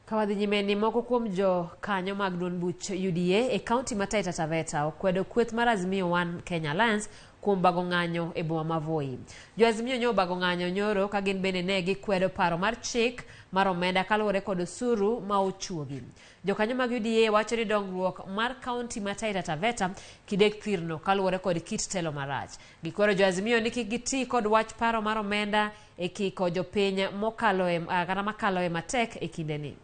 Kawadhi nyime ni moko kuom jo kanyo mag duond buch UDA e kaunti ma Taita Taveta okwedo kweth mar Azimio One Kenya Alliance kuom bago ng'anyo e boma ma Voi. Jo Azimio nyo obago ng'anyo nyoro ka gin bende ne gikwedo paro mar chik mar omenda kaluwore kod osuru ma ochuogi. Jokanyo mag UDA wacho ni dongruok mar kaunti ma Taita Taveta kidek thirno kaluwore kod kit telo marach. Gikwero jo Azimio ni kik giti kod wach paro mar omenda e kiko jopiny mokalo e, kata makalo e matek e kindeni.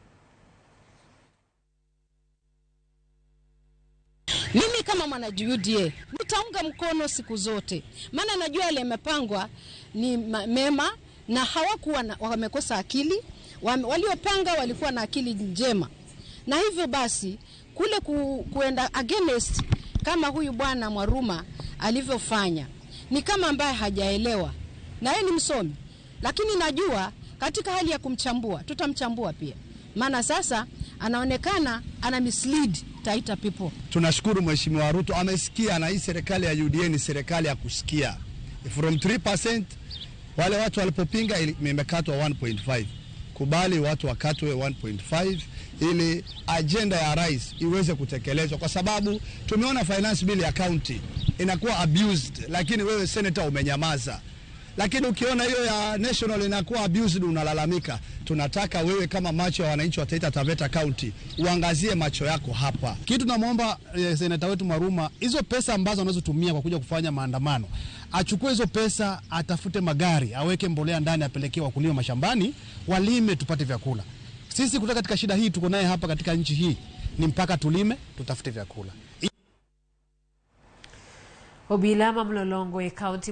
Mimi kama mwana UDA nitaunga mkono siku zote, maana najua yale yamepangwa ni mema na hawakuwa wamekosa akili. Waliopanga walikuwa na akili njema, na hivyo basi kule kuenda against kama huyu bwana Mwaruma alivyofanya ni kama ambaye hajaelewa, na yeye ni msomi, lakini najua katika hali ya kumchambua tutamchambua pia, maana sasa anaonekana ana mislead Taita people. Tunashukuru Mheshimiwa Ruto amesikia, na hii serikali ya UDA ni serikali ya kusikia. From 3% wale watu walipopinga imekatwa 1.5. Kubali watu wakatwe 1.5 ili agenda ya rais iweze kutekelezwa, kwa sababu tumeona finance bill ya county inakuwa abused, lakini wewe senator umenyamaza. Lakini ukiona hiyo ya national inakuwa abused unalalamika. Tunataka wewe kama macho ya wananchi wa Taita Taveta County uangazie macho yako hapa. Kitu tunamwomba seneta wetu Mwaruma, hizo pesa ambazo anazotumia kwa kuja kufanya maandamano, achukue hizo pesa, atafute magari, aweke mbolea ndani, apelekee wakulima mashambani, walime tupate vyakula. Sisi kutoka katika shida hii tuko naye hapa katika nchi hii ni mpaka tulime tutafute vyakula. Obila ma Mlolongo e kaunti